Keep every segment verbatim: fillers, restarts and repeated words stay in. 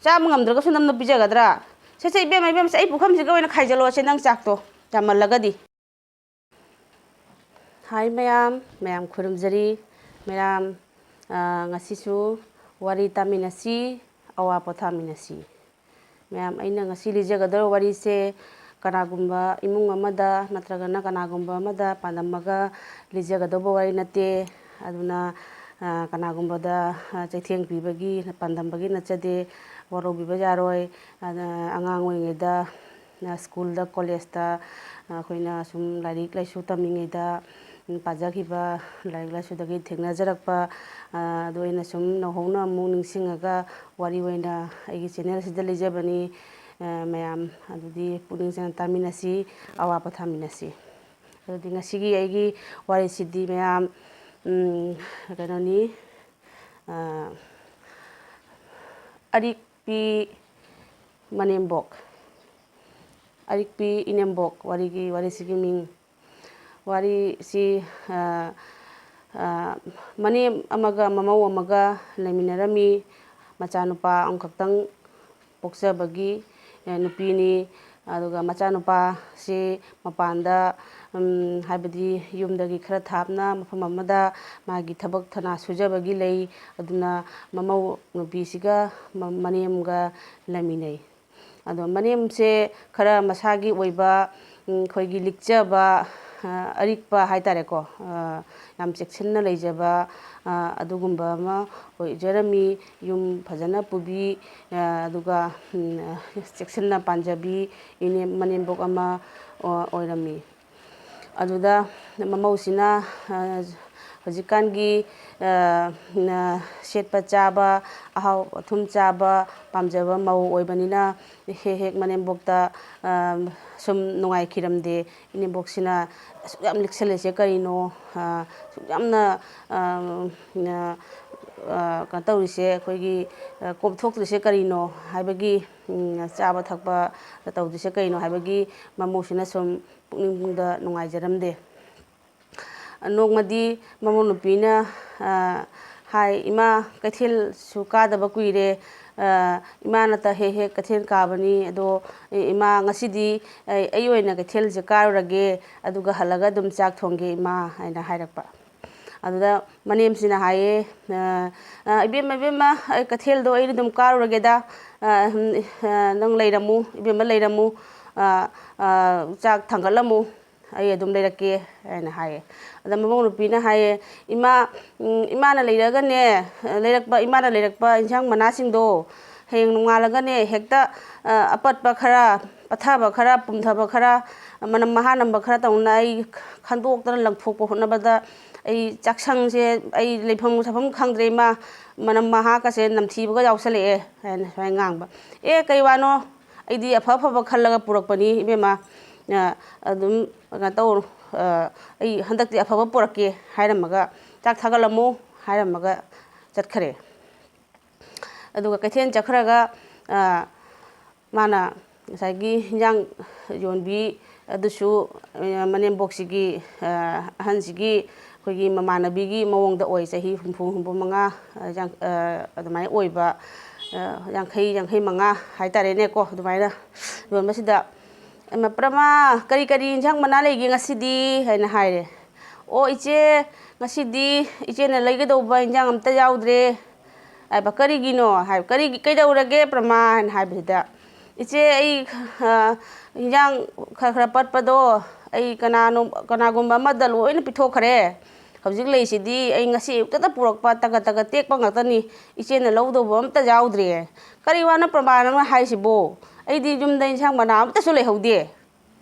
ꯆꯥꯕ ꯉꯝꯗ꯭ꯔꯒꯁꯨ ꯅꯝꯅ ꯄꯤꯖꯒꯗ꯭ꯔꯥ? ꯁꯦ, ꯁꯦ, ꯏꯕꯦꯝꯃ, ꯏꯕꯦꯝꯃ, ꯁꯦ, ꯑꯩ ꯄꯨꯈꯝꯁꯤꯒ ꯑꯣꯏꯅ ꯈꯥꯏꯖꯜꯂꯣꯁꯦ, ꯅꯪ ꯆꯥꯛꯇꯣ ꯌꯥꯝꯃꯜꯂꯒꯗꯤ꯫ ꯍꯥꯏ ꯃꯌꯥꯝ, ꯃꯌꯥꯝ ꯈꯨꯔꯨꯝꯖꯔꯤ꯫ ꯃꯌꯥꯝ, ꯑ, ꯉꯁꯤꯁꯨ ꯋꯥꯔꯤ ꯇꯥꯃꯤꯟꯅꯁꯤ, ꯑꯋꯥ ꯄꯣꯊꯥꯃꯤꯟꯅꯁꯤ꯫ ꯃꯌꯥꯝ, ꯑꯩꯅ ꯉꯁꯤ ꯂꯤꯖꯒꯗꯧꯔꯤꯕ ꯋꯥꯔꯤꯁꯦ ꯀꯅꯥꯒꯨꯝꯕ ꯏꯃꯨꯡ ꯑꯃꯗ ꯅꯠꯇ꯭ꯔꯒꯅ ꯀꯅꯥꯒꯨꯝꯕ ꯑꯃꯗ ꯄꯥꯟꯗꯝꯃꯒ ꯂꯤꯖꯒꯗꯧꯕ ꯋꯥꯔꯤ ꯅꯠꯇꯦ꯫ ꯑꯗꯨꯅ, ꯑ, ꯀꯅꯥꯒꯨꯝꯕꯗ, ꯑ, ꯆꯩꯊꯦꯡ ꯄꯤꯕꯒꯤ ꯄꯥꯟꯗꯝꯕꯒꯤ ꯅꯠꯆꯗꯦ, ꯋꯥꯔꯧꯕꯤꯕ ꯌꯥꯔꯣꯏ꯫ ꯑꯗ ꯑꯉꯥꯡ ꯑꯣꯏꯔꯤꯉꯩꯗ, ꯑ, ꯁ꯭ꯀꯨꯜꯗ, ꯀꯣꯂꯦꯖꯇ, ꯑ, ꯑꯩꯈꯣꯏꯅ ꯁꯨꯝ ꯂꯥꯏꯔꯤꯛ ꯂꯥꯏꯁꯨ ꯇꯝꯃꯤꯉꯩꯗ, ꯎꯝ, ꯄꯥꯖꯈꯤꯕ ꯂꯥꯏꯔꯤꯛ ꯂꯥꯏꯁꯨꯗꯒꯤ ꯊꯦꯡꯅꯖꯔꯛꯄ, ꯑ, ꯑꯗꯨ ꯑꯩꯅ ꯁꯨꯝ ꯅꯧꯍꯧꯅ ꯑꯃꯨꯛ ꯅꯤꯡꯁꯤꯡꯉꯒ ꯋꯥꯔꯤ ꯑꯣꯏꯅ ꯑꯩꯒꯤ ꯆꯦꯅꯦꯜꯁꯤꯗ ꯂꯤꯖꯕꯅꯤ꯫ ꯑ, ꯃꯌꯥꯝ ꯑꯗꯨꯗꯤ ꯄꯨꯛꯅꯤꯡ ꯆꯪꯅ ꯇꯥꯃꯤꯟꯅꯁꯤ, ꯑꯋꯥ ꯄꯣꯊꯥꯃꯤꯟꯅꯁꯤ꯫ ꯑꯗꯨꯗꯤ ꯉꯁꯤꯒꯤ ꯑꯩꯒꯤ ꯋꯥꯔꯤꯁꯤꯗꯤ ꯃꯌꯥꯝ, ꯎꯝ, ꯀꯩꯅꯣꯅꯤ, ꯑ, ꯑꯔꯤꯛꯄꯤ ꯃꯅꯦꯝꯕꯣꯛ, ꯑꯔꯤꯛꯄꯤ ꯏꯅꯦꯝꯕꯣꯛ ꯋꯥꯔꯤꯒꯤ, ꯋꯥꯔꯤꯁꯤꯒꯤ ꯃꯤꯡ꯫ ꯋꯥꯔꯤꯁꯤ, ꯑ, ꯑ, ꯃꯅꯦꯝ ꯑꯃꯒ ꯃꯃꯧ ꯑꯃꯒ ꯂꯩꯃꯤꯟꯅꯔꯝꯃꯤ꯫ ꯃꯆꯥꯅꯨꯄꯥ ꯑꯃꯈꯛꯇꯪ ꯄꯣꯛꯆꯕꯒꯤ, ꯑ, ꯅꯨꯄꯤꯅꯤ꯫ ꯑꯗꯨꯒ ꯃꯆꯥꯅꯨꯄꯥꯁꯤ ꯃꯄꯥꯟꯗ, ꯎꯝ, ꯍꯥꯏꯕꯗꯤ ꯌꯨꯝꯗꯒꯤ ꯈꯔ ꯊꯥꯞꯅ ꯃꯐꯝ ꯑꯃꯗ ꯃꯥꯒꯤ ꯊꯕꯛ ꯊꯅꯥ ꯁꯨꯖꯕꯒꯤ ꯂꯩ꯫ ꯑꯗꯨꯅ ꯃꯃꯧ ꯅꯨꯄꯤꯁꯤꯒ ꯃ-, ꯃꯅꯦꯝꯒ ꯂꯩꯃꯤꯟꯅꯩ꯫ ꯑꯗꯣ ꯃꯅꯦꯝꯁꯦ ꯈꯔ ꯃꯁꯥꯒꯤ ꯑꯣꯏꯕ, ꯎꯝ, ꯑꯩꯈꯣꯏꯒꯤ ꯂꯤꯛꯆꯕ, ꯑ, ꯑꯔꯤꯛꯄ ꯍꯥꯏ ꯇꯥꯔꯦꯀꯣ, ꯑ, ꯌꯥꯝ ꯆꯦꯛꯁꯤꯟꯅ ꯂꯩꯖꯕ, ꯑ, ꯑꯗꯨꯒꯨꯝꯕ ꯑꯃ ꯑꯣꯏꯖꯔꯝꯃꯤ꯫ ꯌꯨꯝ ꯐꯖꯅ ꯄꯨꯕꯤ, ꯑ, ꯑꯗꯨꯒ, ꯎꯝ, ꯆꯦꯛꯁꯤꯟꯅ ꯄꯥꯟꯖꯕꯤ ꯏꯅꯦꯝ-, ꯃꯅꯦꯝꯕꯣꯛ ꯑꯃ ꯑꯣ-, ꯑꯣꯏꯔꯝꯃꯤ꯫ ꯑꯗꯨꯗ ꯃꯃꯧꯁꯤꯅ, ꯑ, ꯍꯧꯖꯤꯛꯀꯥꯟꯒꯤ, ꯑ, ꯅ-, ꯁꯦꯠꯄ ꯆꯥꯕ, ꯑꯍꯥꯎ ꯑꯊꯨꯝ ꯆꯥꯕ ꯄꯥꯝꯖꯕ ꯃꯧ ꯑꯣꯏꯕꯅꯤꯅ ꯍꯦꯛ ꯍꯦꯛ ꯃꯅꯦꯝꯕꯣꯛꯇ, ꯑ, ꯁꯨꯝ ꯅꯨꯡꯉꯥꯏꯈꯤꯔꯝꯗꯦ꯫ ꯏꯅꯦꯝꯕꯣꯛꯁꯤꯅ "ꯑꯁꯨꯛ ꯌꯥꯝ ꯂꯤꯛꯁꯜꯂꯤꯁꯦ ꯀꯔꯤꯅꯣ? ꯑ, ꯑꯁꯨꯛ ꯌꯥꯝꯅ, ꯑ, ꯑ, ꯑ, ꯀꯩꯅꯣ ꯇꯧꯔꯤꯁꯦ, ꯑꯩꯈꯣꯏꯒꯤ, ꯑ, ꯀꯣꯝꯊꯣꯛꯇ꯭ꯔꯤꯁꯦ ꯀꯔꯤꯅꯣ?" ꯍꯥꯏꯕꯒꯤ, ꯎꯝ, ꯆꯥꯕ ꯊꯛꯄ ꯇꯧꯗ꯭ꯔꯤꯁꯦ ꯀꯔꯤꯅꯣ ꯍꯥꯏꯕꯒꯤ ꯃꯃꯧꯁꯤꯅ ꯁꯨꯝ ꯄꯨꯛꯅꯤꯡꯗ ꯅꯨꯡꯉꯥꯏꯖꯔꯝꯗꯦ꯫ ꯅꯣꯡꯃꯗꯤ ꯃꯃꯧ ꯅꯨꯄꯤꯅ, ꯑ, ꯍꯥꯏ, "ꯏꯃꯥ, ꯀꯩꯊꯦꯜꯁꯨ ꯀꯥꯗꯕ ꯀꯨꯏꯔꯦ, "ꯏꯃꯥꯅꯇ ꯍꯦꯛ ꯍꯦꯛ ꯀꯩꯊꯦꯜ ꯀꯥꯕꯅꯤ, ꯑꯗꯣ ꯏꯃꯥ, ꯉꯁꯤꯗꯤ ꯑꯩ ꯑꯣꯏꯅ ꯀꯩꯊꯦꯜꯁꯦ ꯀꯥꯔꯨꯔꯒꯦ, ꯑꯗꯨꯒ ꯍꯜꯂꯒ ꯑꯗꯨꯝ ꯆꯥꯛ ꯊꯣꯡꯒꯦ ꯏꯃꯥ" ꯍꯥꯏꯅ ꯍꯥꯏꯔꯛꯄ꯫ ꯑꯗꯨꯗ ꯃꯅꯦꯝꯁꯤꯅ ꯍꯥꯏꯌꯦ, "ꯏꯕꯦꯝꯃ, ꯏꯕꯦꯝꯃ, ꯑꯩ ꯀꯩꯊꯦꯜꯗꯣ ꯑꯩꯅ ꯑꯗꯨꯝ ꯀꯥꯔꯨꯔꯒꯦꯗ, ꯅꯪ ꯂꯩꯔꯝꯃꯨ, ꯏꯕꯦꯝꯃ ꯂꯩꯔꯝꯃꯨ, ꯆꯥꯛ ꯊꯥꯡꯒꯠꯂꯝꯃꯨ, ꯑꯩ ꯑꯗꯨꯝ ꯂꯩꯔꯛꯀꯦ" ꯍꯥꯏꯅ ꯍꯥꯏꯌꯦ꯫ ꯑꯗ ꯃꯃꯧ ꯅꯨꯄꯤꯅ ꯍꯥꯏꯌꯦ, "ꯏꯃꯥ, ꯏꯃꯥꯅ ꯂꯩꯔꯒꯅꯦ, ꯂꯩꯔꯛꯄ, ꯏꯃꯥꯅ ꯂꯩꯔꯛꯄ ꯏꯟꯁꯥꯡ ꯃꯅꯥꯁꯤꯡꯗꯣ ꯍꯌꯦꯡ ꯅꯣꯡꯉꯥꯜꯂꯒꯅꯦ ꯍꯦꯛꯇ ꯑꯄꯠꯄ ꯈꯔ, ꯄꯠꯊꯕ ꯈꯔ, ꯄꯨꯝꯊꯕ ꯈꯔ, ꯃꯅꯝ ꯃꯍꯥ ꯅꯝꯕ ꯈꯔ ꯇꯧꯅ ꯑꯩ ꯈꯟꯗꯣꯛꯇꯅ ꯂꯪꯊꯣꯛꯄ ꯍꯣꯠꯅꯕꯗ ꯑꯩ ꯆꯥꯛꯁꯪꯁꯦ, ꯑꯩ ꯂꯩꯐꯝ ꯆꯥꯐꯝ ꯈꯪꯗ꯭ꯔꯦ ꯏꯃꯥ, ꯃꯅꯝ ꯃꯍꯥꯀꯁꯦ ꯅꯝꯊꯤꯕꯒ ꯌꯥꯎꯁꯜꯂꯛꯑꯦ" ꯍꯥꯏꯅ ꯁꯨꯃꯥꯏꯅ ꯉꯥꯡꯕ꯫ "ꯑꯦ, ꯀꯩ ꯋꯥꯅꯣ? ꯑꯩꯗꯤ ꯑꯐ ꯑꯐꯕ ꯈꯜꯂꯒ ꯄꯨꯔꯛꯄꯅꯤ ꯏꯕꯦꯝꯃ, ꯑꯗꯨꯝ ꯀꯩꯅꯣ ꯇꯧꯔꯣ, ꯑꯩ ꯍꯟꯗꯛꯇꯤ ꯑꯐꯕ ꯄꯨꯔꯛꯀꯦ" ꯍꯥꯏꯔꯝꯃꯒ, "ꯆꯥꯛ ꯊꯥꯒꯠꯂꯝꯃꯨ" ꯍꯥꯏꯔꯝꯃꯒ ꯆꯠꯈꯔꯦ꯫ ꯑꯗꯨꯒ ꯀꯩꯊꯦꯜ ꯆꯠꯈ꯭ꯔꯒ ꯃꯥꯅ ꯉꯁꯥꯏꯒꯤ ꯍꯤꯟꯖꯥꯡ ꯌꯣꯟꯕꯤ ꯑꯗꯨꯁꯨ ꯃꯅꯦꯝꯕꯣꯛꯁꯤꯒꯤ, ꯑꯍꯟꯁꯤꯒꯤ ꯑꯩꯈꯣꯏꯒꯤ ꯃꯃꯥꯟꯅꯕꯤꯒꯤ ꯃꯑꯣꯡꯗ ꯑꯣꯏ, ꯆꯍꯤ ꯍꯨꯝꯐꯨ, ꯍꯨꯝꯐꯨ ꯃꯉꯥ, ꯑꯗꯨꯃꯥꯏꯅ ꯑꯣꯏꯕ, ꯌꯥꯡꯈꯩ, ꯌꯥꯡꯈꯩ ꯃꯉꯥ ꯍꯥꯏꯇꯥꯔꯦꯅꯦꯀꯣ꯫ ꯑꯗꯨꯃꯥꯏꯅ ꯌꯣꯟꯕꯁꯤꯗ, "ꯏꯃꯥ, ꯄ꯭ꯔꯃꯥ, ꯀꯔꯤ ꯀꯔꯤ ꯏꯟꯁꯥꯡ ꯃꯅꯥ ꯂꯩꯒꯦ ꯉꯁꯤꯗꯤ?" ꯍꯥꯏꯅ ꯍꯥꯏꯔꯦ꯫ "ꯑꯣ ꯏꯆꯦ, ꯉꯁꯤꯗꯤ ꯏꯆꯦꯅ ꯂꯩꯒꯗꯧꯕ ꯏꯟꯁꯥꯡ ꯑꯝꯇ ꯌꯥꯎꯗ꯭ꯔꯦ" ꯍꯥꯏꯕ꯫ "ꯀꯔꯤꯒꯤꯅꯣ?" ꯍꯥꯏꯕ꯫ "ꯀꯔꯤꯒꯤ, ꯀꯩꯗꯧꯔꯒꯦ ꯄ꯭ꯔꯃꯥ?" ꯍꯥꯏꯅ ꯍꯥꯏꯕꯁꯤꯗ, "ꯏꯆꯦ, ꯑꯩ ꯏꯟꯁꯥꯡ ꯈꯔ ꯈꯔ ꯄꯠꯄꯗꯣ ꯑꯩ ꯀꯅꯥꯅꯣ, ꯀꯅꯥꯒꯨꯝꯕ ꯑꯃꯗ ꯂꯣꯏꯅ ꯄꯤꯊꯣꯛꯈ꯭ꯔꯦ꯫ ꯍꯧꯖꯤꯛ ꯂꯩꯁꯤꯗꯤ ꯑꯩ ꯉꯁꯤ ꯑꯌꯨꯛꯇꯗ ꯄꯨꯔꯛꯄ ꯇꯒꯠ ꯇꯒꯠ ꯇꯦꯛꯄ ꯉꯥꯛꯇꯅꯤ꯫ ꯏꯆꯦꯅ ꯂꯧꯗꯧꯕ ꯑꯝꯇ ꯌꯥꯎꯗ꯭ꯔꯦ꯫" "ꯀꯔꯤ ꯋꯥꯅꯣ ꯄ꯭ꯔꯃꯥ ꯅꯪꯅ ꯍꯥꯏꯁꯤꯕꯣ? ꯑꯩꯗꯤ ꯌꯨꯝꯗ ꯏꯟꯁꯥꯡ ꯃꯅꯥ ꯑꯝꯇꯁꯨ ꯂꯩꯍꯧꯗꯦ꯫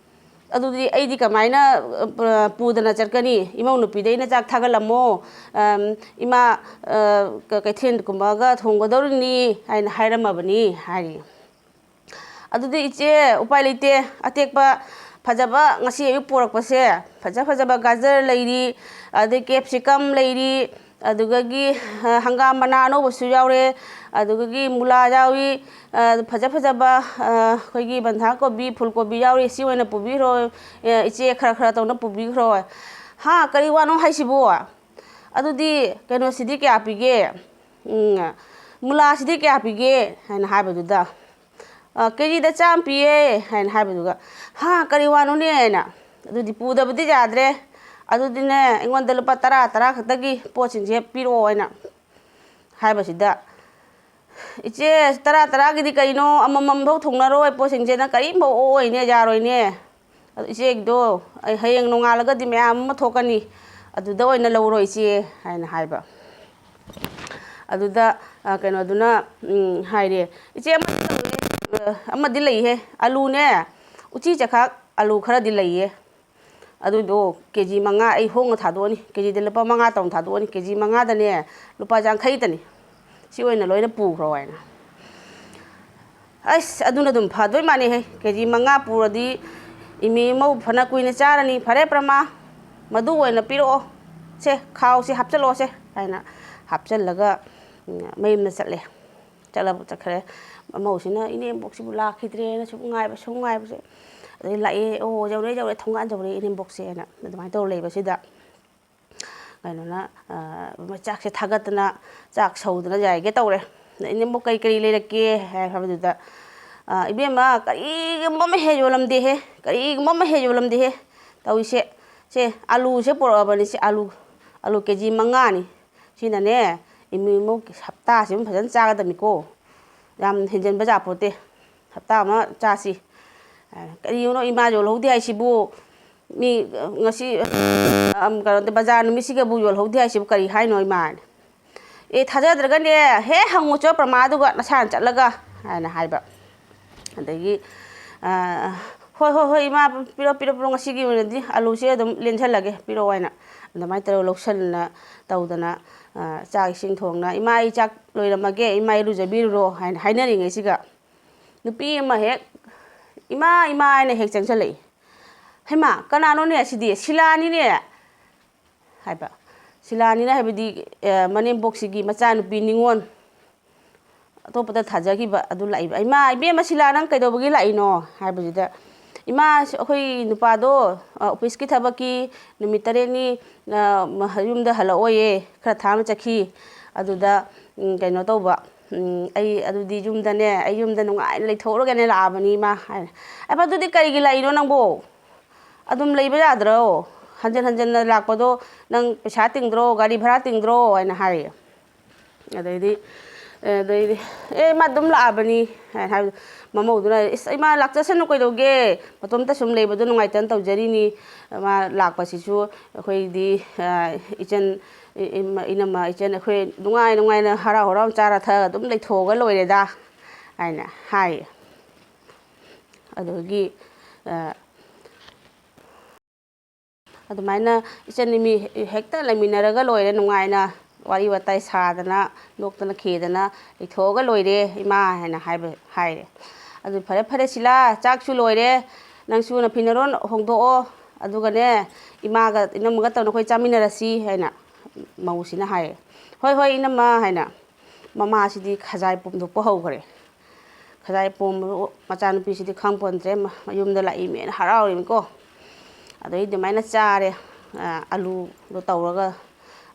ꯑꯗꯨꯗꯤ ꯑꯩꯗꯤ ꯀꯃꯥꯏꯅ ꯄꯨꯗꯅ ꯆꯠꯀꯅꯤ? ꯏꯃꯧ ꯅꯨꯄꯤꯗ ꯑꯩꯅ ꯆꯥꯛ ꯊꯥꯒꯠꯂꯝꯃꯣ, ꯏꯃꯥ, ꯀꯩꯊꯦꯜ ꯀꯨꯝꯃꯒ ꯊꯣꯡꯒꯗꯧꯔꯤꯅꯤ" ꯍꯥꯏꯅ ꯍꯥꯏꯔꯝꯃꯕꯅꯤ ꯍꯥꯏꯔꯤ꯫ "ꯑꯗꯨꯗꯤ ꯏꯆꯦ, ꯎꯄꯥꯏ ꯂꯩꯇꯦ꯫ ꯑꯇꯦꯛꯄ ꯐꯖꯕ ꯉꯁꯤ ꯑꯌꯨꯛ ꯄꯨꯔꯛꯄꯁꯦ, ꯐꯖ ꯐꯖꯕ ꯒꯥꯖꯔ ꯂꯩꯔꯤ, ꯑꯗꯩ ꯀꯦꯞꯁꯤꯀꯝ ꯂꯩꯔꯤ, ꯑꯗꯨꯗꯒꯤ ꯍꯪꯒꯥꯝ ꯃꯅꯥ ꯑꯅꯧꯕꯁꯨ ꯌꯥꯎꯔꯦ, ꯑꯗꯨꯗꯒꯤ ꯃꯨꯂꯥ ꯌꯥꯎꯏ, ꯐꯖ ꯐꯖꯕ ꯑꯩꯈꯣꯏꯒꯤ ꯕꯟꯙꯥ ꯀꯣꯕꯤ, ꯐꯨꯜ ꯀꯣꯕꯤ ꯌꯥꯎꯔꯤ꯫ ꯁꯤ ꯑꯣꯏꯅ ꯄꯨꯕꯤꯈ꯭ꯔꯣ ꯏꯆꯦ, ꯈꯔ ꯈꯔ ꯇꯧꯅ ꯄꯨꯕꯤꯈ꯭ꯔꯣ꯫" "ꯍꯥ, ꯀꯔꯤ ꯋꯥꯅꯣ ꯍꯥꯏꯁꯤꯕꯣ? ꯑꯗꯨꯗꯤ ꯀꯩꯅꯣꯁꯤꯗꯤ ꯀꯌꯥ ꯄꯤꯒꯦ?" ꯎꯝ, "ꯃꯨꯂꯥꯁꯤꯗꯤ ꯀꯌꯥ ꯄꯤꯒꯦ?" ꯍꯥꯏꯅ ꯍꯥꯏꯕꯗꯨꯗ, "ꯑ, ꯀꯦꯖꯤꯗ ꯆꯥꯝꯃ ꯄꯤꯌꯦ" ꯍꯥꯏꯅ ꯍꯥꯏꯕꯗꯨꯒ, "ꯍꯥ, ꯀꯔꯤ ꯋꯥꯅꯣꯅꯦ?" ꯍꯥꯏꯅ, "ꯑꯗꯨꯗꯤ ꯄꯨꯗꯕꯗꯤ ꯌꯥꯗ꯭ꯔꯦ, ꯑꯗꯨꯗꯤꯅꯦ ꯑꯩꯉꯣꯟꯗ ꯂꯨꯄꯥ ꯇꯔꯥ, ꯇꯔꯥ ꯈꯛꯇꯒꯤ ꯄꯣꯠꯁꯤꯡꯁꯦ ꯄꯤꯔꯛꯑꯣ" ꯍꯥꯏꯅ ꯍꯥꯏꯕꯁꯤꯗ, "ꯏꯆꯦ, ꯇꯔꯥ ꯇꯔꯥꯒꯤꯗꯤ ꯀꯩꯅꯣ? ꯑꯃꯃꯝꯐꯥꯎ ꯊꯨꯡꯅꯔꯣꯏ, ꯄꯣꯠꯁꯤꯡꯁꯦ ꯅꯪ ꯀꯔꯤꯝꯐꯥꯎ ꯑꯣꯛꯑꯣꯏꯅꯦ, ꯌꯥꯔꯣꯏꯅꯦ꯫ ꯑꯗꯨ ꯏꯆꯦꯒꯤꯗꯣ ꯑꯩ ꯍꯌꯦꯡ ꯅꯣꯡꯉꯥꯜꯂꯒꯗꯤ ꯃꯌꯥꯝ ꯑꯃ ꯊꯣꯛꯀꯅꯤ, ꯑꯗꯨꯗ ꯑꯣꯏꯅ ꯂꯧꯔꯣ ꯏꯆꯦ" ꯍꯥꯏꯅ ꯍꯥꯏꯕ꯫ ꯑꯗꯨꯗ, ꯑ, ꯀꯩꯅꯣꯗꯨꯅ, ꯎꯝ, ꯍꯥꯏꯔꯦ, "ꯏꯆꯦ, ꯑꯃꯗꯤ ꯂꯩꯍꯦ, ꯑ, ꯑꯃꯗꯤ ꯂꯩꯍꯦ, ꯑꯂꯨꯅꯦ, ꯎꯆꯤ ꯆꯦꯈꯥꯛ ꯑꯂꯨ ꯈꯔꯗꯤ ꯂꯩꯌꯦ, ꯑꯗꯨꯗꯣ ꯀꯦ ꯖꯤ ꯃꯉꯥ ꯑꯩ ꯍꯣꯡꯅ ꯊꯥꯗꯣꯛꯑꯅꯤ, ꯀꯦ ꯖꯤꯗ ꯂꯨꯄꯥ ꯃꯉꯥ ꯇꯧꯅ ꯊꯥꯗꯣꯛꯑꯅꯤ, ꯀꯦ ꯖꯤ ꯃꯉꯥꯗꯅꯦ ꯂꯨꯄꯥ ꯌꯥꯡꯈꯩꯇꯅꯤ, ꯁꯤ ꯑꯣꯏꯅ ꯂꯣꯏꯅ ꯄꯨꯈ꯭ꯔꯣ" ꯍꯥꯏꯅ꯫ "ꯑꯁ, ꯑꯗꯨꯅ ꯑꯗꯨꯝ ꯐꯗꯣꯏ ꯃꯥꯜꯂꯦꯍꯦ, ꯀꯦ ꯖꯤ ꯃꯉꯥ ꯄꯨꯔꯗꯤ ꯏꯃꯦ ꯏꯃꯧ ꯐꯅ ꯀꯨꯏꯅ ꯆꯥꯔꯅꯤ꯫ ꯐꯔꯦ ꯄ꯭ꯔꯃꯥ, ꯃꯗꯨ ꯑꯣꯏꯅ ꯄꯤꯔꯛꯑꯣ, ꯁꯦ, ꯈꯥꯎꯁꯦ ꯍꯥꯞꯆꯜꯂꯣꯁꯦ" ꯍꯥꯏꯅ ꯍꯥꯞꯆꯜꯂꯒ, ꯎꯝ, ꯃꯌꯨꯝꯗ ꯆꯠꯂꯦ꯫ ꯆꯠꯂꯕ ꯆꯠꯈ꯭ꯔꯦ꯫ ꯃꯃꯧꯁꯤꯅ ꯏꯅꯦꯝꯕꯣꯛꯁꯤꯕꯨ ꯂꯥꯛꯈꯤꯗ꯭ꯔꯦꯅ ꯁꯨꯝ ꯉꯥꯏꯕ, ꯁꯨꯝ ꯉꯥꯏꯕꯁꯦ, ꯑꯗꯩ ꯂꯥꯛꯑꯦ, "ꯑꯣ, ꯌꯧꯔꯛꯑꯦ, ꯌꯧꯔꯛꯑꯦ, ꯊꯣꯡꯒꯥꯟ ꯌꯧꯔꯛꯑꯦ ꯏꯅꯦꯝꯕꯣꯛꯁꯦꯅ" ꯑꯗꯨꯃꯥꯏꯅ ꯇꯧꯔ ꯂꯩꯕꯁꯤꯗ, ꯀꯩꯅꯣꯅ, ꯑ, ꯆꯥꯛꯁꯦ ꯊꯥꯒꯠꯇꯅ, ꯆꯥꯛ ꯁꯧꯗꯅ ꯌꯥꯏꯒꯦ ꯇꯧꯔꯦ꯫ ꯑꯗ ꯏꯅꯦꯝꯕꯣꯛ, "ꯀꯔꯤ ꯀꯔꯤ ꯂꯩꯔꯛꯀꯦ?" ꯍꯥꯏ ꯍꯥꯏꯕꯗꯨꯗ, "ꯑ, ꯏꯕꯦꯝꯃ, ꯀꯔꯤꯒꯨꯝꯕ ꯑꯃ ꯍꯦꯛ ꯌꯣꯜꯂꯝꯗꯦꯍꯦ, ꯀꯔꯤꯒꯨꯝꯕ ꯑꯃ ꯍꯦꯛ ꯌꯣꯜꯂꯝꯗꯦꯍꯦ, ꯇꯧꯔꯤꯁꯦ꯫ ꯁꯦ, ꯑꯂꯨꯁꯦ ꯄꯨꯔꯛꯑꯕꯅꯤ, ꯁꯦ, ꯑꯂꯨ, ꯑꯂꯨ ꯀꯦ ꯖꯤ ꯃꯉꯥꯅꯤ꯫ ꯁꯤꯅꯅꯦ, ꯏꯃꯣꯏꯅꯨ ꯍꯞꯇꯥꯁꯤꯃ ꯐꯖꯅ ꯆꯥꯒꯗꯕꯅꯤꯀꯣ꯫ ꯌꯥꯝ ꯍꯦꯟꯖꯟꯕ ꯌꯥꯄꯣꯠꯇꯦ꯫ ꯍꯞꯇꯥ ꯑꯃ ꯆꯥꯁꯤ꯫" "ꯀꯔꯤꯅꯣ ꯏꯃꯥ, ꯌꯣꯜꯍꯧꯗꯦ ꯍꯥꯏꯁꯤꯕꯨ? ꯃꯤ ꯉꯁꯤ, ꯑꯝ, ꯀꯩꯅꯣꯗ, ꯕꯖꯥꯔ ꯅꯨꯃꯤꯠꯁꯤꯒꯕꯨ ꯌꯣꯜꯍꯧꯗꯦ ꯍꯥꯏꯁꯤꯕꯨ ꯀꯔꯤ ꯍꯥꯏꯅꯣ ꯏꯃꯥ?" "ꯑꯦ, ꯊꯥꯖꯗ꯭ꯔꯒꯅꯦ, ꯍꯦꯛ ꯍꯪꯉꯨꯆꯣ ꯄ꯭ꯔꯃꯥꯗꯨꯒ ꯅꯁꯥꯅ ꯆꯠꯂꯒ" ꯍꯥꯏꯅ ꯍꯥꯏꯕ꯫ ꯑꯗꯒꯤ, ꯑ, "ꯍꯣꯏ, ꯍꯣꯏ, ꯍꯣꯏ, ꯏꯃꯥ, ꯄꯤꯔꯣ, ꯄꯤꯔꯣ, ꯄꯤꯔꯣ, ꯉꯁꯤꯒꯤ ꯑꯣꯏꯅꯗꯤ ꯑꯂꯨꯁꯦ ꯑꯗꯨꯝ ꯂꯦꯟꯁꯜꯂꯒꯦ, ꯄꯤꯔꯛꯑꯣ" ꯍꯥꯏꯅ ꯑꯗꯨꯃꯥꯏꯅ ꯇꯧꯔꯒ ꯂꯧꯁꯟꯅ ꯇꯧꯗꯅ, ꯑ, ꯆꯥꯛ ꯏꯁꯤꯡ ꯊꯣꯡꯅ, "ꯏꯃꯥ, ꯑꯩ ꯆꯥꯛ ꯂꯣꯏꯔꯝꯃꯒꯦ, ꯏꯃꯥ, ꯏꯔꯨꯖꯕꯤꯔꯨꯔꯣ" ꯍꯥꯏꯅ ꯍꯥꯏꯅꯔꯤꯉꯩꯁꯤꯒ ꯅꯨꯄꯤ ꯑꯃ ꯍꯦꯛ, "ꯏꯃꯥ, ꯏꯃꯥ" ꯍꯥꯏꯅ ꯍꯦꯛ ꯆꯪꯁꯜꯂꯛꯏ꯫ "ꯍꯩꯃꯥ, ꯀꯅꯥꯅꯣꯅꯦ ꯑꯁꯤꯗꯤ? ꯁꯤꯂꯥꯅꯤꯅꯦ" ꯍꯥꯏꯕ꯫ ꯁꯤꯂꯥꯅꯤꯅ ꯍꯥꯏꯕꯗꯤ, ꯑ, ꯃꯅꯦꯝꯕꯣꯛꯁꯤꯒꯤ ꯃꯆꯥꯅꯨꯄꯤ ꯅꯤꯉꯣꯜ ꯑꯇꯣꯞꯄꯗ ꯊꯥꯖꯈꯤꯕ ꯑꯗꯨ ꯂꯥꯛꯏꯕ꯫ "ꯏꯃꯥ, ꯏꯕꯦꯝꯃ ꯁꯤꯂꯥ, ꯅꯪ ꯀꯩꯗꯧꯕꯒꯤ ꯂꯥꯛꯏꯅꯣ?" ꯍꯥꯏꯕꯁꯤꯗ, "ꯏꯃꯥ, ꯑꯩꯈꯣꯏ ꯅꯨꯄꯥꯗꯣ, ꯑ, ꯑꯣꯐꯤꯁꯀꯤ ꯊꯕꯛꯀꯤ ꯅꯨꯃꯤꯠ ꯇꯔꯦꯠꯅꯤ, ꯑ, ꯃ-, ꯌꯨꯝꯗ ꯍꯜꯂꯛꯑꯣꯏꯌꯦ, ꯈꯔ ꯊꯥ ꯑꯃ ꯆꯠꯈꯤ꯫ ꯑꯗꯨꯗ, ꯎꯝ, ꯀꯩꯅꯣ ꯇꯧꯕ, "ꯎꯝ, ꯑꯩ ꯑꯗꯨꯗꯤ ꯌꯨꯝꯗꯅꯦ, ꯑꯩ ꯌꯨꯝꯗ ꯅꯨꯡꯉꯥꯏꯅ ꯂꯩꯊꯣꯛꯎꯔꯒꯦꯅꯦ ꯂꯥꯛꯑꯕꯅꯤ ꯏꯃꯥ" ꯍꯥꯏꯅ꯫ "ꯑꯦ, ꯑꯗꯨꯗꯤ ꯀꯔꯤꯒꯤ ꯂꯥꯛꯏꯅꯣ ꯅꯪꯕꯣ? ꯑꯗꯨꯝ ꯂꯩꯕ ꯌꯥꯗ꯭ꯔꯣ? ꯍꯟꯖꯟ ꯍꯟꯖꯟꯅ ꯂꯥꯛꯄꯗꯣ ꯅꯪ ꯄꯩꯁꯥ ꯇꯤꯡꯗ꯭ꯔꯣ, ꯒꯥꯔꯤ ꯚꯔꯥ ꯇꯤꯡꯗ꯭ꯔꯣ?" ꯍꯥꯏꯅ ꯍꯥꯏꯌꯦ꯫ ꯑꯗꯩꯗꯤ, ꯑꯗꯩꯗꯤ, "ꯑꯦ, ꯃꯥ ꯑꯗꯨꯝ ꯂꯥꯛꯑꯕꯅꯤ" ꯍꯥꯏꯅ ꯍꯥꯏꯕ꯫ ꯃꯃꯧꯗꯨꯅ, "ꯏꯁ, ꯏꯃꯥ ꯂꯥꯛꯆꯁꯅꯨ ꯀꯩꯗꯧꯒꯦ? ꯃꯇꯣꯝꯇ ꯁꯨꯝ ꯂꯩꯕꯗꯣ ꯅꯨꯡꯉꯥꯏꯇꯅ ꯇꯧꯖꯔꯤꯅꯤ꯫ ꯃꯥ ꯂꯥꯛꯄꯁꯤꯁꯨ ꯑꯩꯈꯣꯏꯗꯤ, ꯑ, ꯏꯆꯟ, ꯏ-, ꯏꯃ-, ꯏꯅꯝꯃ, ꯏꯆꯟ ꯑꯩꯈꯣꯏ ꯅꯨꯡꯉꯥꯏ ꯅꯨꯡꯉꯥꯏꯅ ꯍꯔꯥꯎ ꯍꯔꯥꯎ ꯆꯥꯔ ꯊꯛꯑꯒ ꯑꯗꯨꯝ ꯂꯩꯊꯣꯛꯑꯒ ꯂꯣꯏꯔꯦꯗ" ꯍꯥꯏꯅ ꯍꯥꯏꯌꯦ꯫ ꯑꯗꯨꯗꯒꯤ, ꯑ, ꯑꯗꯨꯃꯥꯏꯅ ꯏꯆꯟ ꯏꯃꯤ ꯍꯦꯛꯇ ꯂꯩꯃꯤꯟꯅꯔꯒ ꯂꯣꯏꯔꯦ, ꯅꯨꯡꯉꯥꯏꯅ ꯋꯥꯔꯤ ꯋꯥꯇꯥꯏ ꯁꯥꯗꯅ, ꯅꯣꯛꯇꯅ ꯈꯦꯗꯅ ꯂꯩꯊꯣꯛꯑꯒ ꯂꯣꯏꯔꯦ ꯏꯃꯥ ꯍꯥꯏꯅ ꯍꯥꯏꯕ, ꯍꯥꯏꯔꯦ꯫ "ꯑꯗꯨ ꯐꯔꯦ, ꯐꯔꯦ ꯁꯤꯂꯥ, ꯆꯥꯛꯁꯨ ꯂꯣꯏꯔꯦ, ꯅꯪꯁꯨ ꯅꯐꯤ ꯅꯔꯣꯟ ꯍꯣꯡꯗꯣꯛꯑꯣ, ꯑꯗꯨꯒꯅꯦ ꯏꯃꯥꯒ ꯏꯅꯝꯃꯒ ꯇꯧꯅ ꯑꯩꯈꯣꯏ ꯆꯥꯃꯤꯟꯅꯔꯁꯤ" ꯍꯥꯏꯅ ꯃꯧꯁꯤꯅ ꯍꯥꯏꯌꯦ꯫ "ꯍꯣꯏ, ꯍꯣꯏ ꯏꯅꯝꯃ" ꯍꯥꯏꯅ ꯃꯃꯥꯁꯤꯗꯤ ꯈꯖꯥꯏ ꯄꯣꯝꯊꯣꯛꯄ ꯍꯧꯈ꯭ꯔꯦ꯫ ꯈꯖꯥꯏ ꯄꯣꯝꯕꯗꯣ ꯃꯆꯥꯅꯨꯄꯤꯁꯤꯗꯤ ꯈꯪ ꯄꯣꯟꯗ꯭ꯔꯦ, ꯃ-, ꯃꯌꯨꯝꯗ ꯂꯥꯛꯏꯃꯦꯅ ꯍꯔꯥꯎꯔꯤꯃꯤꯀꯣ꯫ ꯑꯗꯩ ꯑꯗꯨꯃꯥꯏꯅ ꯆꯥꯔꯦ꯫ ꯑ, ꯑꯂꯨꯗꯣ ꯇꯧꯔꯒ,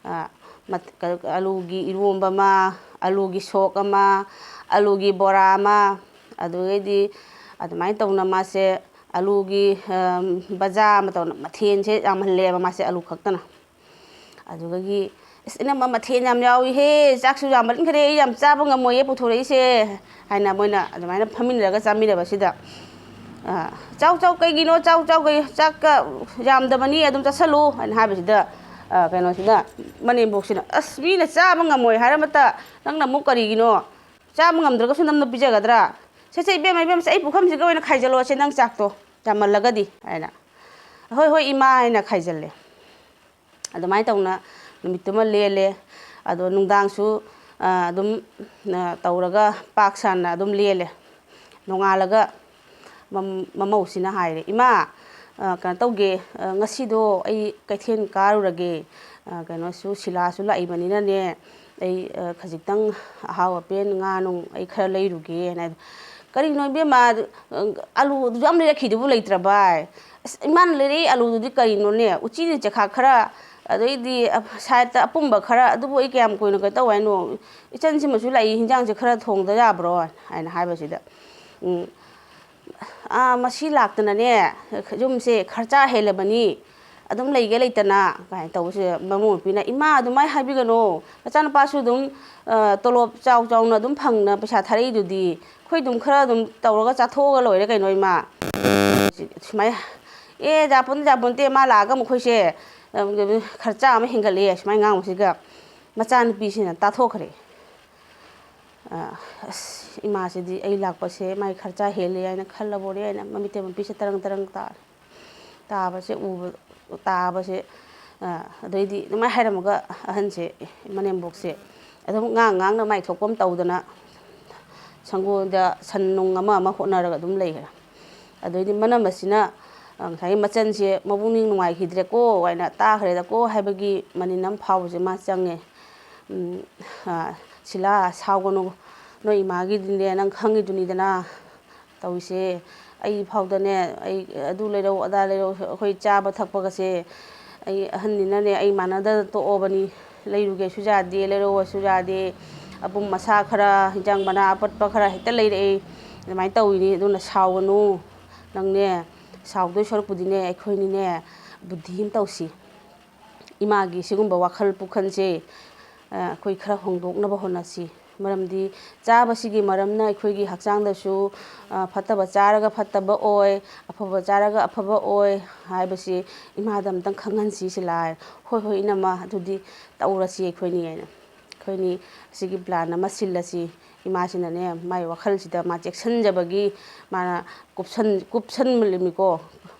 ꯑ, ꯃꯠ-, ꯀ-, ꯑꯂꯨꯒꯤ ꯏꯔꯣꯝꯕ ꯑꯃ, ꯑꯂꯨꯒꯤ ꯁꯣꯛ ꯑꯃ, ꯑꯂꯨꯒꯤ ꯕꯣꯔꯥ ꯑꯃ, ꯑꯗꯨꯗꯩꯗꯤ ꯑꯗꯨꯃꯥꯏꯅ ꯇꯧꯅ ꯃꯥꯁꯦ ꯑꯂꯨꯒꯤ, ꯑ, ꯕꯖꯥ ꯑꯃ ꯇꯧꯅ ꯃꯊꯦꯜꯁꯦ ꯌꯥꯝꯍꯜꯂꯦꯕ ꯃꯥꯁꯦ ꯑꯂꯨ ꯈꯛꯇꯅ꯫ ꯑꯗꯨꯗꯒꯤ, "ꯑꯁ, ꯏꯅꯝꯃ, ꯃꯊꯦꯜ ꯌꯥꯝ ꯌꯥꯎꯏꯍꯦ, ꯆꯥꯛꯁꯨ ꯌꯥꯝꯃꯟꯈ꯭ꯔꯦ, ꯑꯩ ꯌꯥꯝ ꯆꯥꯕ ꯉꯝꯃꯣꯏꯌꯦ ꯄꯨꯊꯣꯔꯛꯏꯁꯦ" ꯍꯥꯏꯅ ꯃꯣꯏꯅ ꯑꯗꯨꯃꯥꯏꯅ ꯐꯝꯃꯤꯟꯅꯔꯒ ꯆꯥꯃꯤꯟꯅꯕꯁꯤꯗ, ꯑ, "ꯆꯥꯎ, ꯆꯥꯎ, ꯀꯩꯒꯤꯅꯣ? ꯆꯥꯎ, ꯆꯥꯎ, ꯀꯩ-, ꯆꯥꯛꯀ ꯌꯥꯝꯗꯕꯅꯤ, ꯑꯗꯨꯝ ꯆꯥꯁꯜꯂꯨ" ꯍꯥꯏꯅ ꯍꯥꯏꯕꯁꯤꯗ, ꯑ, ꯀꯩꯅꯣꯁꯤꯅ, ꯃꯅꯦꯝꯕꯣꯛꯁꯤꯅ, "ꯑꯁ, ꯃꯤꯅ ꯆꯥꯕ ꯉꯝꯃꯣꯏ ꯍꯥꯏꯔꯃꯇ ꯅꯪꯅ ꯑꯃꯨꯛ ꯀꯔꯤꯒꯤꯅꯣ? ꯆꯥꯕ ꯉꯝꯗ꯭ꯔꯒꯁꯨ ꯅꯝꯅ ꯄꯤꯖꯒꯗ꯭ꯔꯥ? ꯁꯦ, ꯁꯦ, ꯏꯕꯦꯝꯃ, ꯏꯕꯦꯝꯃ, ꯁꯦ, ꯑꯩ ꯄꯨꯈꯝꯁꯤꯒ ꯑꯣꯏꯅ ꯈꯥꯏꯖꯜꯂꯣꯁꯦ ꯅꯪ ꯆꯥꯛꯇꯣ, ꯌꯥꯝꯃꯜꯂꯒꯗꯤ" ꯍꯥꯏꯅ꯫ "ꯍꯣꯏ, ꯍꯣꯏ, ꯏꯃꯥ" ꯍꯥꯏꯅ ꯈꯥꯏꯖꯜꯂꯦ꯫ ꯑꯗꯨꯃꯥꯏꯅ ꯇꯧꯅ ꯅꯨꯃꯤꯠꯇꯨꯃ ꯂꯦꯜꯂꯦ꯫ ꯑꯗꯣ ꯅꯨꯡꯗꯥꯡꯁꯨ, ꯑ, ꯑꯗꯨꯝ, ꯑ, ꯇꯧꯔꯒ ꯄꯥꯛ ꯁꯟꯅ ꯑꯗꯨꯝ ꯂꯦꯜꯂꯦ꯫ ꯅꯣꯡꯉꯥꯜꯂꯒ ꯃꯝ-, ꯃꯃꯧꯁꯤꯅ ꯍꯥꯏꯔꯦ, "ꯏꯃꯥ, ꯑ, ꯀꯩꯅꯣ ꯇꯧꯒꯦ, ꯑ, ꯉꯁꯤꯗꯣ ꯑꯩ ꯀꯩꯊꯦꯜ ꯀꯥꯔꯨꯔꯒꯦ, ꯑ, ꯀꯩꯅꯣꯁꯨ ꯁꯤꯂꯥꯁꯨ ꯂꯥꯛꯏꯕꯅꯤꯅꯅꯦ, ꯑꯩ, ꯑ, ꯈꯖꯤꯛꯇꯪ ꯑꯍꯥꯎ ꯑꯄꯦꯟ ꯉꯥ ꯅꯨꯡ ꯑꯩ ꯈꯔ ꯂꯩꯔꯨꯒꯦ" ꯍꯥꯏꯅ ꯍꯥꯏ꯫ "ꯀꯔꯤꯅꯣ ꯏꯕꯦꯝꯃ, ꯑ, ꯑꯂꯨꯗꯨꯁꯨ ꯌꯥꯝ ꯂꯩꯔꯛꯈꯤꯗꯨꯕꯨ ꯂꯩꯇ꯭ꯔꯕ?" ꯍꯥꯏ꯫ "ꯑꯁ, ꯏꯃꯥꯅ ꯂꯩꯔꯛꯏ ꯑꯂꯨꯗꯨꯗꯤ ꯀꯔꯤꯅꯣꯅꯦ, ꯎꯆꯤꯅ ꯆꯦꯈꯥ ꯈꯔ ꯑꯗꯩꯗꯤ ꯁꯥꯏꯠꯇ ꯑꯄꯨꯝꯕ ꯈꯔ, "ꯑꯗꯨꯕꯨ ꯑꯩ ꯀꯌꯥꯝ ꯀꯨꯏꯅ ꯀꯩꯅꯣ ꯇꯧ ꯍꯥꯏꯅꯣ? ꯏꯆꯟꯁꯤꯃꯁꯨ ꯂꯥꯛꯏ, ꯍꯤꯟꯖꯥꯡꯁꯦ ꯈꯔ ꯊꯣꯡꯗ ꯌꯥꯕ꯭ꯔꯣ?" ꯍꯥꯏꯅ ꯍꯥꯏꯕꯁꯤꯗ, "ꯎꯝ, ꯑꯥ, ꯃꯁꯤ ꯂꯥꯛꯇꯅꯅꯦ, ꯌꯨꯝꯁꯦ ꯈꯔꯆꯥ ꯍꯦꯜꯂꯕꯅꯤ, ꯑꯗꯨꯝ ꯂꯩꯒꯦ ꯂꯩꯇꯅ" ꯀꯥꯏꯅ ꯇꯧꯕꯁꯤꯗ, ꯃꯃꯧ ꯅꯨꯄꯤꯅ, "ꯏꯃꯥ, ꯑꯗꯨꯃꯥꯏꯅ ꯍꯥꯏꯕꯤꯒꯅꯣ, ꯅꯆꯥꯅꯨꯄꯥꯁꯨ ꯑꯗꯨꯝ, ꯑ, ꯇꯣꯂꯣꯞ ꯆꯥꯎ ꯆꯥꯎꯅ ꯑꯗꯨꯝ ꯐꯪꯅ ꯄꯩꯁꯥ ꯊꯥꯔꯛꯏꯗꯨꯗꯤ, ꯑꯩꯈꯣꯏ ꯑꯗꯨꯝ ꯈꯔ ꯑꯗꯨꯝ ꯇꯧꯔꯒ ꯆꯥꯊꯣꯛꯑꯒ ꯂꯣꯏꯔꯦ ꯀꯩꯅꯣ, ꯏꯃꯥ"꯫ ꯁꯨꯃꯥꯏꯅ, "ꯑꯦ, ꯌꯥꯄꯣꯟꯇꯦ, ꯌꯥꯄꯣꯟꯇꯦ, ꯃꯥ ꯂꯥꯛꯑꯒ ꯑꯃꯨꯛ ꯑꯩꯈꯣꯏꯁꯦ, ꯑ, ꯈꯔꯆꯥ ꯑꯃ ꯍꯦꯟꯒꯠꯂꯦ", ꯁꯨꯃꯥꯏꯅ ꯉꯥꯡꯕꯁꯤꯒ ꯃꯆꯥꯅꯨꯄꯤꯁꯤꯅ ꯇꯥꯊꯣꯛꯈ꯭ꯔꯦ꯫ ꯑ, "ꯑꯁ, ꯏꯃꯥꯁꯤꯗꯤ ꯑꯩ ꯂꯥꯛꯄꯁꯦ ꯃꯥꯏ ꯈꯔꯆꯥ ꯍꯦꯜꯂꯦ ꯍꯥꯏꯅ ꯈꯜꯂꯕꯣꯔꯦ" ꯍꯥꯏꯅ ꯃꯃꯤꯠꯇ ꯃꯄꯤꯁꯦ ꯇꯔꯪ ꯇꯔꯪ ꯇꯥꯔꯦ꯫ ꯇꯥꯕꯁꯦ ꯎꯕ, ꯇꯥꯕꯁꯦ, ꯑ, ꯑꯗꯩꯗꯤ ꯑꯗꯨꯃꯥꯏꯅ ꯍꯥꯏꯔꯝꯃꯒ ꯑꯍꯟꯁꯦ, ꯃꯅꯦꯝꯕꯣꯛꯁꯦ ꯑꯗꯨꯝ ꯉꯥꯡ ꯉꯥꯡꯅ ꯃꯥꯏ ꯊꯣꯛꯄ ꯑꯃ ꯇꯧꯗꯅ ꯁꯪꯒꯣꯏꯗ ꯁꯟ ꯅꯨꯡ ꯑꯃ ꯑꯃ ꯍꯣꯠꯅꯔꯒ ꯑꯗꯨꯝ ꯂꯩꯈ꯭ꯔꯦ꯫ ꯑꯗꯩꯗꯤ ꯃꯅꯝ ꯑꯁꯤꯅ, ꯑ, ꯉꯁꯥꯏꯒꯤ ꯃꯆꯟꯁꯦ ꯃꯕꯨꯛꯅꯤꯡ ꯅꯨꯡꯉꯥꯏꯈꯤꯗ꯭ꯔꯦꯀꯣ ꯍꯥꯏꯅ ꯇꯥꯈ꯭ꯔꯦꯗꯀꯣ ꯍꯥꯏꯕꯒꯤ ꯃꯅꯤꯟ ꯑꯃ ꯐꯥꯎꯕꯁꯦ ꯃꯥ ꯆꯪꯉꯦ꯫ ꯎꯝ, ꯑ, "ꯁꯤꯂꯥ, ꯁꯥꯎꯒꯅꯨ, ꯅꯣꯏ ꯏꯃꯥꯒꯤꯗꯤꯅꯦ ꯅꯪ ꯈꯪꯉꯤꯗꯨꯅꯤꯗꯅ ꯇꯧꯔꯤꯁꯦ꯫ ꯑꯩ ꯐꯥꯎꯗꯅꯦ, ꯑꯩ ꯑꯗꯨ ꯂꯩꯔꯧ, ꯑꯗꯥ ꯂꯩꯔꯧ, ꯑꯩꯈꯣꯏ ꯆꯥꯕ ꯊꯛꯄꯒꯁꯦ ꯑꯩ ꯑꯍꯟꯅꯤꯅꯅꯦ ꯑꯩ ꯃꯥꯟꯅꯗꯅ ꯇꯣꯛꯑꯕꯅꯤ꯫ ꯂꯩꯔꯨꯒꯦꯁꯨ ꯌꯥꯗꯦ, ꯂꯩꯔꯛꯑꯣꯁꯨ ꯌꯥꯗꯦ꯫ ꯑꯄꯨꯝ ꯑꯁꯥ ꯈꯔ, ꯍꯤꯟꯖꯥꯡ ꯃꯅꯥ ꯑꯄꯠꯄ ꯈꯔ ꯍꯦꯛꯇ ꯂꯩꯔꯛꯏ꯫ ꯑꯗꯨꯃꯥꯏꯅ ꯇꯧꯋꯤꯅꯤ꯫ ꯑꯗꯨꯅ ꯁꯥꯎꯒꯅꯨ꯫ ꯅꯪꯅꯦ, ꯁꯥꯎꯗꯣꯏ ꯁꯔꯨꯛꯄꯨꯗꯤꯅꯦ, ꯑꯩꯈꯣꯏꯅꯤꯅꯦ, ꯕꯨꯙꯤ ꯑꯃ ꯇꯧꯁꯤ꯫ ꯏꯃꯥꯒꯤ ꯁꯤꯒꯨꯝꯕ ꯋꯥꯈꯜ ꯄꯨꯈꯜꯁꯦ, ꯑ, ꯑꯩꯈꯣꯏ ꯈꯔ ꯍꯣꯡꯗꯣꯛꯅꯕ ꯍꯣꯠꯅꯁꯤ꯫ ꯃꯔꯝꯗꯤ ꯆꯥꯕꯁꯤꯒꯤ ꯃꯔꯝꯅ ꯑꯩꯈꯣꯏꯒꯤ ꯍꯛꯆꯥꯡꯗꯁꯨ, ꯑ, ꯐꯠꯇꯕ ꯆꯥꯔꯒ ꯐꯠꯇꯕ ꯑꯣꯏ, ꯑꯐꯕ ꯆꯥꯔꯒ ꯑꯐꯕ ꯑꯣꯏ ꯍꯥꯏꯕꯁꯤ ꯏꯃꯥꯗ ꯑꯝꯇꯪ ꯈꯪꯍꯟꯁꯤ ꯁꯤꯂꯥ꯫ "ꯍꯣꯏ, ꯍꯣꯏ, ꯏꯅꯝꯃ, ꯑꯗꯨꯗꯤ ꯇꯧꯔꯁꯤ ꯑꯩꯈꯣꯏꯅꯤ" ꯍꯥꯏꯅ꯫ "ꯑꯩꯈꯣꯏꯅꯤ ꯑꯁꯤꯒꯤ plan ꯑꯃ ꯁꯤꯜꯂꯁꯤ"꯫ ꯏꯃꯥꯁꯤꯅꯅꯦ, ꯃꯥꯏ ꯋꯥꯈꯜꯁꯤꯗ ꯃꯥ ꯆꯦꯛꯁꯤꯟꯖꯕꯒꯤ, ꯃꯥꯅ ꯀꯨꯞꯁꯟ-, ꯀꯨꯞꯁꯟꯕꯅꯤꯀꯣ,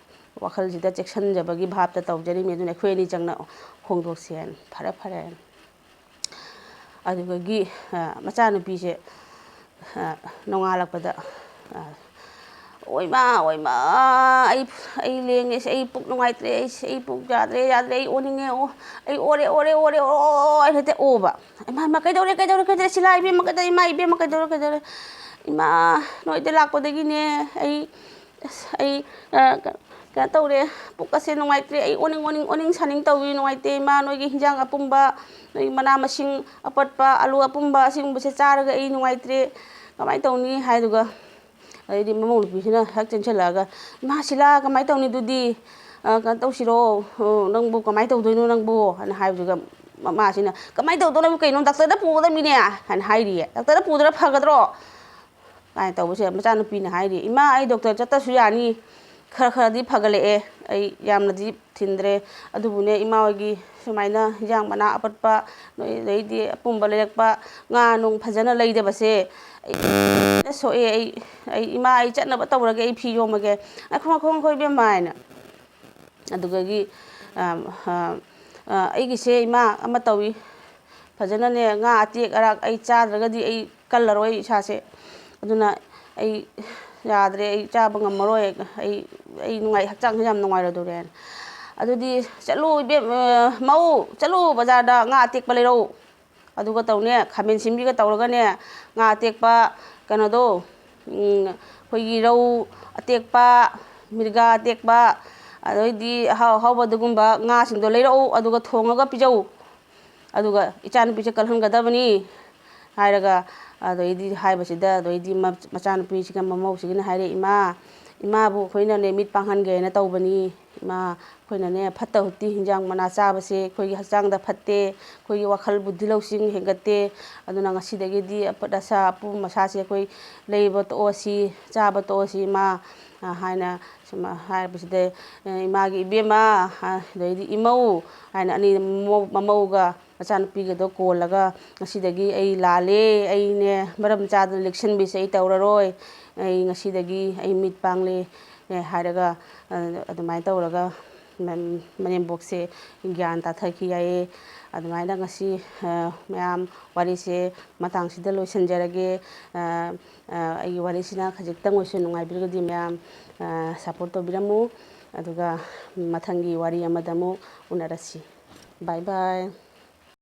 ꯋꯥꯈꯜꯁꯤꯗ ꯆꯦꯛꯁꯤꯟꯖꯕꯒꯤ ꯚꯥꯞꯇ ꯇꯧꯖꯔꯤꯃꯤ꯫ "ꯑꯗꯨꯅ ꯑꯩꯈꯣꯏ ꯑꯅꯤ ꯆꯪꯅ ꯍꯣꯡꯗꯣꯛꯁꯦꯅ"꯫ "ꯐꯔꯦ, ꯐꯔꯦ"꯫ ꯑꯗꯨꯗꯒꯤ, ꯑ, ꯃꯆꯥꯅꯨꯄꯤꯁꯦ, ꯑ, ꯅꯣꯡꯉꯥꯜꯂꯛꯄꯗ, ꯑ, "ꯑꯣꯏꯃꯥ, ꯑꯣꯏꯃꯥ, ꯑꯩ, ꯑꯩ ꯂꯦꯡꯉꯦ, ꯑꯩ ꯄꯨꯛ ꯅꯨꯡꯉꯥꯏꯇ꯭ꯔꯦ, ꯑꯩ, ꯑꯩ ꯄꯨꯛ ꯌꯥꯗ꯭ꯔꯦ, ꯌꯥꯗ꯭ꯔꯦ, ꯑꯩ ꯑꯣꯅꯤꯡꯉꯦ, ꯑꯣ, ꯑꯩ ꯑꯣꯔꯦ, ꯑꯣꯔꯦ, ꯑꯣꯔꯦ, ꯑꯣ", ꯍꯦꯛꯇ ꯑꯣꯕ꯫ "ꯏꯃꯥ, ꯏꯃꯥ, ꯀꯩꯗꯧꯔꯦ, ꯀꯩꯗꯧꯔꯦ, ꯀꯩꯗꯧꯔꯦ, ꯁꯤꯂꯥ ꯏꯕꯦꯝꯃ, ꯀꯩꯗꯧꯔꯦ, ꯏꯃꯥ, ꯏꯕꯦꯝꯃ, ꯀꯩꯗꯧꯔꯦ, ꯀꯩꯗꯧꯔꯦ? ꯏꯃꯥ, ꯅꯣꯏꯗ ꯂꯥꯛꯄꯗꯒꯤꯅꯦ, ꯑꯩ, ꯑꯁ, ꯑꯩ, ꯑ, ꯀ-, ꯀꯩꯅꯣ ꯇꯧꯔꯦ, ꯄꯨꯛ ꯑꯁꯦ ꯅꯨꯡꯉꯥꯏꯇ꯭ꯔꯦ, ꯑꯩ ꯑꯣꯅꯤꯡ ꯑꯣꯅꯤꯡ ꯑꯣꯅꯤꯡ ꯁꯥꯅꯤꯡ ꯇꯧꯏ, ꯅꯨꯡꯉꯥꯏꯇꯦ ꯏꯃꯥ, ꯅꯣꯏꯒꯤ ꯍꯤꯟꯖꯥꯡ ꯑꯄꯨꯝꯕ, ꯅꯣꯏꯒꯤ ꯃꯅꯥ ꯃꯁꯤꯡ ꯑꯄꯠꯄ, ꯑꯂꯨ ꯑꯄꯨꯝꯕ ꯑꯁꯤꯒꯨꯝꯕꯁꯦ ꯆꯥꯔꯒ ꯑꯩ ꯅꯨꯡꯉꯥꯏꯇ꯭ꯔꯦ, ꯀꯃꯥꯏꯅ ꯇꯧꯅꯤ?" ꯍꯥꯏꯗꯨꯒ ꯑꯗꯩꯗꯤ ꯃꯃꯧ ꯅꯨꯄꯤꯁꯤꯅ ꯍꯦꯛ ꯆꯦꯟꯁꯤꯜꯂꯛꯑꯒ, "ꯏꯃꯥ ꯁꯤꯂꯥ, ꯀꯃꯥꯏꯅ ꯇꯧꯅꯤ ꯑꯗꯨꯗꯤ? ꯑ, ꯀꯩꯅꯣ ꯇꯧꯁꯤꯔꯣ? ꯑ, ꯅꯪꯕꯨ ꯀꯃꯥꯏꯅ ꯇꯧꯗꯣꯏꯅꯣ ꯅꯪꯕꯨ?" ꯍꯥꯏꯅ ꯍꯥꯏꯕꯗꯨꯒ ꯃꯃꯥꯁꯤꯅ, "ꯀꯃꯥꯏꯅ ꯇꯧꯗꯣꯏꯅꯣ? ꯀꯩꯅꯣ, ꯗꯥꯛꯇꯔꯗ ꯄꯨꯒꯗꯕꯅꯤꯅꯦ" ꯍꯥꯏꯅ ꯍꯥꯏꯔꯤꯌꯦ꯫ "ꯗꯥꯛꯇꯔꯗ ꯄꯨꯗꯅ ꯐꯒꯗ꯭ꯔꯣ?" ꯀꯥꯏꯅ ꯇꯧꯕꯁꯦ ꯃꯆꯥꯅꯨꯄꯤꯅ ꯍꯥꯏꯔꯤ, "ꯏꯃꯥ, ꯑꯩ ꯗꯣꯛꯇꯔ ꯆꯠꯇ꯭ꯔꯁꯨ ꯌꯥꯅꯤ, ꯈꯔ ꯈꯔꯗꯤ ꯐꯒꯠꯂꯛꯑꯦ, ꯑꯩ ꯌꯥꯝꯅꯗꯤ ꯊꯤꯟꯗ꯭ꯔꯦ, ꯑꯗꯨꯕꯨꯅꯦ ꯏꯃꯥ ꯍꯣꯏꯒꯤ ꯁꯨꯃꯥꯏꯅ ꯍꯤꯟꯖꯥꯡ ꯃꯅꯥ ꯑꯄꯠꯄ, ꯅꯣꯏ ꯑꯗꯩꯗꯤ ꯑꯄꯨꯝꯕ ꯂꯩꯔꯛꯄ, ꯉꯥ ꯅꯨꯡ ꯐꯖꯅ ꯂꯩꯗꯕꯁꯦ ꯑꯩ ꯁꯣꯛꯑꯦ, ꯑꯩ, ꯑꯩ, ꯏꯃꯥ, ꯑꯩ ꯆꯠꯅꯕ ꯇꯧꯔꯒꯦ, ꯑꯩ ꯐꯤ ꯌꯣꯝꯃꯒꯦ"꯫ "ꯉꯥꯏꯈꯣ, ꯉꯥꯏꯈꯣ, ꯉꯥꯏꯈꯣ ꯏꯕꯦꯝꯃ" ꯍꯥꯏꯅ꯫ ꯑꯗꯨꯗꯒꯤ, ꯑ, ꯑ, ꯑ, "ꯑꯩꯒꯤꯁꯦ ꯏꯃꯥ ꯑꯃ ꯇꯧꯏ, ꯐꯖꯅꯅꯦ ꯉꯥ ꯑꯇꯦꯛ ꯑꯔꯥꯛ ꯑꯩ ꯆꯥꯗ꯭ꯔꯒꯗꯤ ꯑꯩ ꯀꯜꯂꯔꯣꯏ ꯏꯁꯥꯁꯦ, ꯑꯗꯨꯅ ꯑꯩ ꯌꯥꯗ꯭ꯔꯦ, ꯑꯩ ꯆꯥꯕ ꯉꯝꯃꯔꯣꯏ, ꯑꯩ, ꯑꯩ ꯅꯨꯡꯉꯥꯏ, ꯍꯛꯆꯥꯡꯁꯦ ꯌꯥꯝ ꯅꯨꯡꯉꯥꯏꯔꯣꯏꯗꯧꯔꯦ" ꯍꯥꯏꯅ꯫ "ꯑꯗꯨꯗꯤ ꯆꯠꯂꯨ ꯏꯕꯦꯝ-, ꯑ, ꯃꯧ, ꯆꯠꯂꯨ ꯕꯖꯥꯔꯗ ꯉꯥ ꯑꯇꯦꯛꯄ ꯂꯩꯔꯛꯎ, ꯑꯗꯨꯒ ꯇꯧꯅꯦ ꯈꯥꯃꯦꯟ ꯁꯤꯟꯕꯤꯒ ꯇꯧꯔꯒꯅꯦ, ꯉꯥ ꯑꯇꯦꯛꯄ, ꯀꯩꯅꯣꯗꯣ, ꯎꯝ, ꯑꯩꯈꯣꯏꯒꯤ ꯔꯧ ꯑꯇꯦꯛꯄ, ꯃꯤꯔꯒꯥ ꯑꯇꯦꯛꯄ, ꯑꯗꯩꯗꯤ ꯑꯍꯥꯎ ꯑꯍꯥꯎꯕ ꯑꯗꯨꯒꯨꯝꯕ ꯉꯥꯁꯤꯡꯗꯣ ꯂꯩꯔꯛꯎ, ꯑꯗꯨꯒ ꯊꯣꯡꯉꯒ ꯄꯤꯖꯧ, ꯑꯗꯨꯒ ꯏꯆꯥꯅꯨꯄꯤꯁꯦ ꯀꯜꯍꯟꯒꯗꯕꯅꯤ" ꯍꯥꯏꯔꯒ, ꯑꯗꯩꯗꯤ ꯍꯥꯏꯕꯁꯤꯗ, ꯑꯗꯩꯗꯤ ꯃ-, ꯃꯆꯥꯅꯨꯄꯤꯁꯤꯒ ꯃꯃꯧꯁꯤꯒꯤꯅ ꯍꯥꯏꯔꯦ, "ꯏꯃꯥ, ꯏꯃꯥꯕꯨ ꯑꯩꯈꯣꯏꯅꯅꯦ ꯃꯤꯠ ꯄꯥꯡꯍꯟꯒꯦꯅ ꯇꯧꯕꯅꯤ, ꯏꯃꯥ, ꯑꯩꯈꯣꯏꯅꯅꯦ ꯐꯠꯇ ꯍꯥꯎꯗꯤ ꯍꯤꯟꯖꯥꯡ ꯃꯅꯥ ꯆꯥꯕꯁꯦ ꯑꯩꯈꯣꯏꯒꯤ ꯍꯛꯆꯥꯡꯗ ꯐꯠꯇꯦ, ꯑꯩꯈꯣꯏꯒꯤ ꯋꯥꯈꯜ ꯕꯨꯙꯤ ꯂꯧꯁꯤꯡ ꯍꯦꯟꯒꯠꯇꯦ, ꯑꯗꯨꯅ ꯉꯁꯤꯗꯒꯤꯗꯤ ꯑꯄꯠ ꯑꯁꯥ ꯑꯄꯨꯝ ꯑꯁꯥꯁꯦ ꯑꯩꯈꯣꯏ ꯂꯩꯕ ꯇꯣꯛꯑꯁꯤ, ꯆꯥꯕ ꯇꯣꯛꯑꯁꯤ ꯏꯃꯥ" ꯍꯥꯏꯅ ꯁꯨꯝ ꯍꯥꯏꯕꯁꯤꯗ, ꯏꯃꯥꯒꯤ "ꯏꯕꯦꯝꯃ", ꯑꯗꯩꯗꯤ "ꯏꯃꯧ" ꯍꯥꯏꯅ ꯑꯅꯤ ꯃꯃꯧ-, ꯃꯃꯧꯒ ꯃꯆꯥꯅꯨꯄꯤꯒꯗꯣ ꯀꯣꯜꯂꯒ, "ꯉꯁꯤꯗꯒꯤ ꯑꯩ ꯂꯥꯜꯂꯦ, ꯑꯩꯅꯦ ꯃꯔꯝ ꯆꯥꯗꯅ ꯂꯤꯛꯁꯟꯕꯤꯁꯦ ꯑꯩ ꯇꯧꯔꯔꯣꯏ, ꯑꯩ ꯉꯁꯤꯗꯒꯤ ꯑꯩ ꯃꯤꯠ ꯄꯥꯡꯂꯦ" ꯍꯥꯏꯔꯒ, ꯑꯗꯨꯃꯥꯏꯅ ꯇꯧꯔꯒ ꯃꯅꯦꯝꯕꯣꯛꯁꯦ ꯒ꯭ꯌꯥꯟ ꯇꯥꯊꯈꯤ ꯍꯥꯏꯌꯦ꯫ ꯑꯗꯨꯃꯥꯏꯅ ꯉꯁꯤ, ꯑ, ꯃꯌꯥꯝ ꯋꯥꯔꯤꯁꯦ ꯃꯇꯥꯡꯁꯤꯗ ꯂꯣꯏꯁꯤꯟꯖꯔꯒꯦ꯫ ꯑ, ꯑ, ꯑꯩꯒꯤ ꯋꯥꯔꯤꯁꯤꯅ ꯈꯖꯤꯛꯇꯪ ꯑꯣꯏꯁꯨ ꯅꯨꯡꯉꯥꯏꯕꯤꯔꯒꯗꯤ ꯃꯌꯥꯝ, ꯑ, support ꯇꯧꯕꯤꯔꯝꯃꯨ꯫ ꯑꯗꯨꯒ ꯃꯊꯪꯒꯤ ꯋꯥꯔꯤ ꯑꯃꯗ ꯑꯃꯨꯛ ꯎꯅꯔꯁꯤ꯫ Bye bye꯫